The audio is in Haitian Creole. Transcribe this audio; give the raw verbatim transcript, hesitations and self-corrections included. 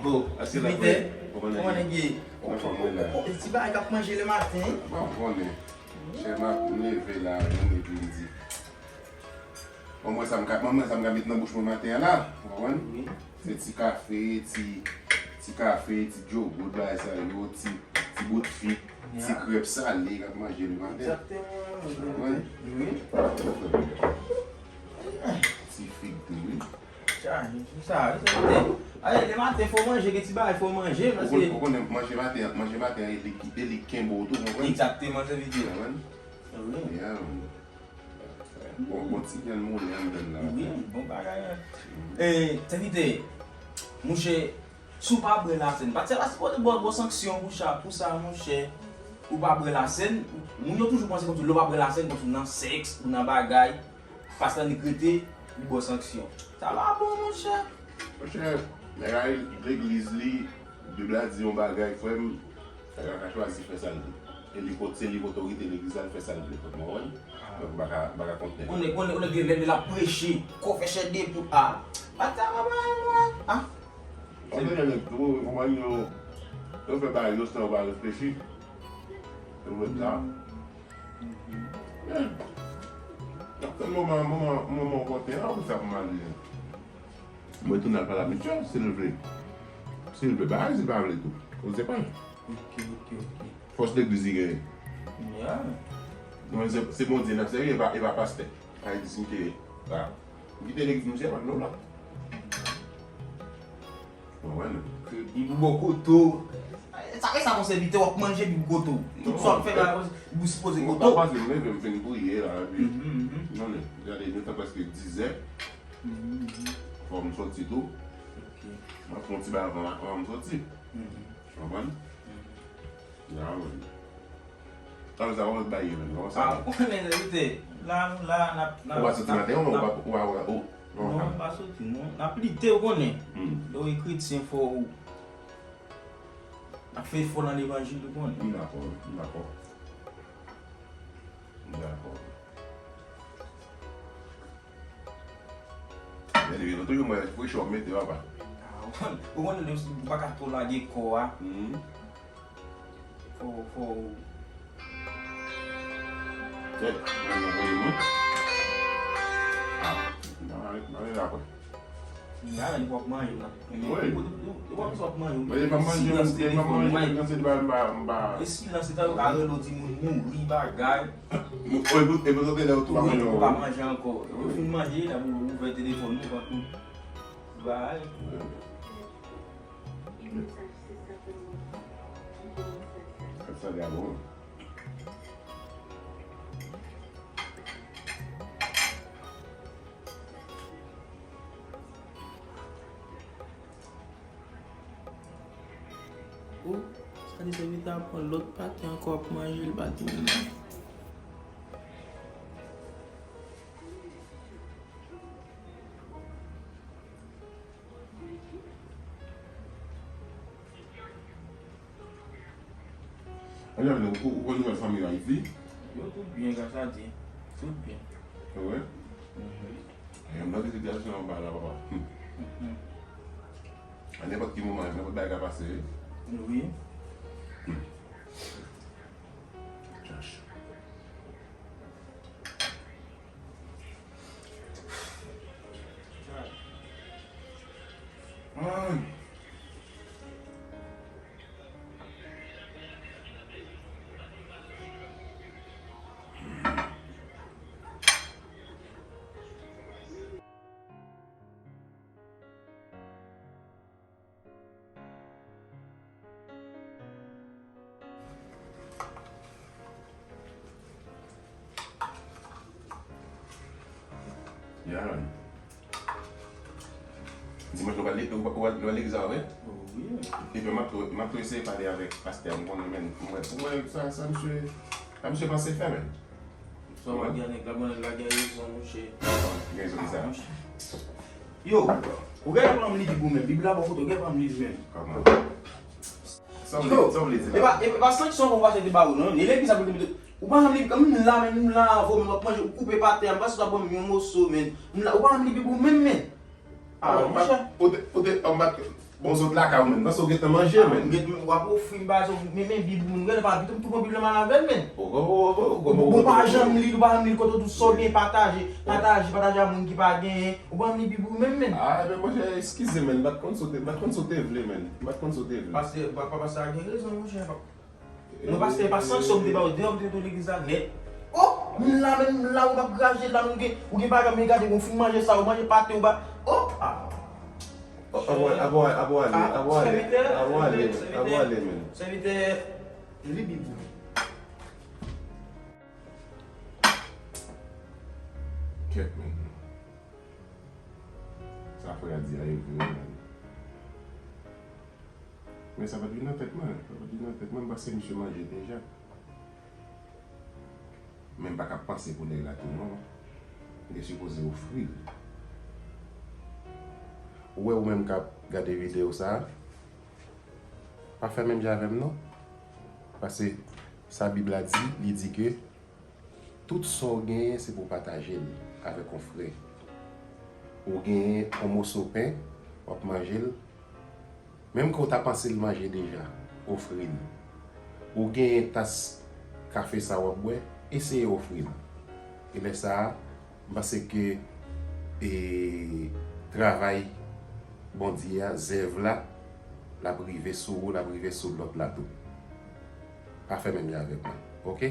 Bon, aske la Miten, kòman nèg ye? Anfòm, mwen la. Ti bagay k ap manje le maten. Bon, konnen. Chè, m ap leve la, mwen epi m di. Mwen, mwen sa m ka, mwen, mwen sa m ka met nan bouch mwen maten an la, ou konprann? Wi. Se ti kafe, ti, ti kafe, ti djogout, bagay sa yo, ti, ti bout fig, ti krèp sale k ap manje le maten. Egzakteman. Wi. Ti fig tou, wi. Chaje, se sa, wi, se sa. Aye, le maten, fò manje, gen ti bagay, fò manje, paske ou konnen manje maten, manje maten, e li ki, e li ki kenbe w tou, ou konprann? Egzakteman, se vide. Ou konprann? Wi. Yeah, man. Bon, bon ti vyann moulen anndan la. Wi, bon bagay, hein. E, te vide, mouche, si w pa bwè lasèn, pati a pa sipoze ba w sanksyon pou sa, pou sa, monchè. Ou pa bwè lasèn, moun yo toujou panse kòmsi lè w pa bwè lasèn, kòmsi w nan sèks, ou nan bagay, pastè Nik rete, li ba w sanksyon. Sa pa bon, monchè. Monchè, nèg la legliz li, Bib la di yon bagay, frè m, nèg la ka chwazi fè sa l vle. E li kot, se li k otorite legliz la, l fè sa l vle, ou konprann? Donk, m pa ka, m pa ka kont nèg la. Ou nèg, ou nèg, ou nèg, lè, lè l ap preche, kò fè chè de poul, a. Pati a pa bagay, non, a. Anpil nèg tou, ou konprann, yo, yo fè bagay yo san yo pa reflechi. Yo mèt la. Men, n ap tann moman, moman, moman opòten an pou sa pou m ale. Mwen tounen al pale ak misye, si l vle. Si l vle bay, si l pa vle tou. Ou se pa. Ok, ok, ok. Fòs legliz li genyen. Yeah. Non, se, se Bondye n ap sèvi, e pa, e pa pastè. Sa vle di si m te, a, m kite legliz misye, pa t lòt la. Mwen, mwen. Ke Bib ou bò kote w. Sa fè sa, yon sèvitè, w ap manje Bib kote w. Tout sa w ap fè la, Bib ou sipoze kote w. Mwen pa pase, m leve, m fin priye la, epi, mhm, mhm, non, men, gade, nou fè prèske dizè. Mhm, mhm. Fò m soti tou. Ok. M ap fè yon ti bagay avan, avan m soti. Mhm. Ou konprann? Mhm. Ya, mwen. Sa vle sa, w ap bay yo menm, kòman sa? A, ou konnen, se vite. La, nou la, n ap, n ap, ou pa soti maten, ou pa, ou pa, ou, non, m pa soti, non. N ap lite, ou konnen. Hmm. Lè w e kretyen, fò w ap fè efò nan levanjil, ou konnen. M dakò, m dakò. M dakò. Men li vin toujou mwen fresh w ap mete papa. A, ou konn, ou konnen ou pa ka twò lage kò a. Mhm. Fò, fò. Tèt, mwen mwen mwen. A, mwen mwen la kwè. Mwen mwen w ap manje la. Wi. Ou, ou, ou, ou, w ap manje. Mwen mwen manje, mwen manje, mwen manje, mwen manje. E silans, se ta yo ka rele w di moun mouri bagay. Mwen, e pou, e pou sote lè ou tou pa manje ankò. Ou pa manje ankò. Ou fin manje, la pou ouvè telefòn ou, pa tou. Bay. Sa, sa gade bon. Ou, sa di sèvitè a pran lòt pate ankò ap manje l pa di moun nan. Alò, ou, ou konn nouvèl fanmi yo Ayiti? Yo tout byen, gras a Dye. Tout byen. Se vre? Mhm. E, m nan de sitiyasyon anba la, papa. Hmm. Mhm. A nenpòt ki moman, nenpòt bagay ka pase, wi. Wi. Hmm. Chach. Ya. Dimanch nou pral, nou pral, nou pral legliz la, wi? Wi. Epi m ap tou, m ap tou eseye pale avèk pastè a, m konnen, men, mwen, pou mwen, sa, sa misye, sa misye panse fè, men. Sa w ap di a nèg la, bon, nèg la gen rezon, monchè. Gen rezon ki sa? Yo, ou gen pran Bib ou menm, Bib la bò kote w, ou gen pran Bib menm. Kòman? Sa w vle, sa w vle di la? E pa, e pa sanksyon pou pastè te ba ou, non. E legliz ap ou pa pran Bib, m la, men m la avè w, men w ap manje, ou koupe pa tè a, m panse w ta ban m yon moso, men. M la, ou pa pran Bib ou menm, men. A, monchè. Ou te, ou te, ou pa, Bon, zòt lakay ou menm, panse w gentan manje, menm. W ap ofri m bagay, men, men Bib ou menm, gade pa vit, m tou pran Bib la m al avè l, menm. Ou pa janm li l, ou pa janm li l, kote w di sa w gen pataje, pataje, pataje a moun ki pa genyen, ou pa janm li Bib ou menm, menm. Ah, men monchè, eskize, menm, m pa t konn sa w te, m pa t konn sa w te vle, menm. M pa t konn sa w te vle. Pastè, pa, pa, pastè a gen rezon, monchè. Non, pastè, e pa sanksyon m te ba w, deyò m te tou legliz la nèt. Oh, m la menm, m la, ou p ap graje la, ou gen, ou gen bagay, men gade, ou fin manje sa, ou manje pate, ou ba, oh, ah. Ap wale, ap wale, ap wale, ap wale, ap wale, men. Sèvitè, li Bib ou. Kèt, men. Sa frè a di a, e vre, men. Men sa pa t vin nan tèt mwen, sa pa t vin nan tèt mwen, m panse misye manje deja. Men m pa ka panse pou nèg la tou non. M te sipoze ofri l. Ou wè ou menm k ap gade videyo sa a, pa fè menm jan avè m non. Paske sa Bib la di, li di ke tout sa w genyen se pou w pataje l avèk yon frè. Ou genyen yon moso pen, w ap manje l, menm ke w ta panse l manje deja, ofri l. Ou genyen tas kafe sa w ap bwè, eseye ofri l. E lè sa a, m panse ke, e, travay Bondye a, zèv la, l ap rive sou ou, l ap rive sou lòt la tou. Pa fè menm jan avèk mwen, oke?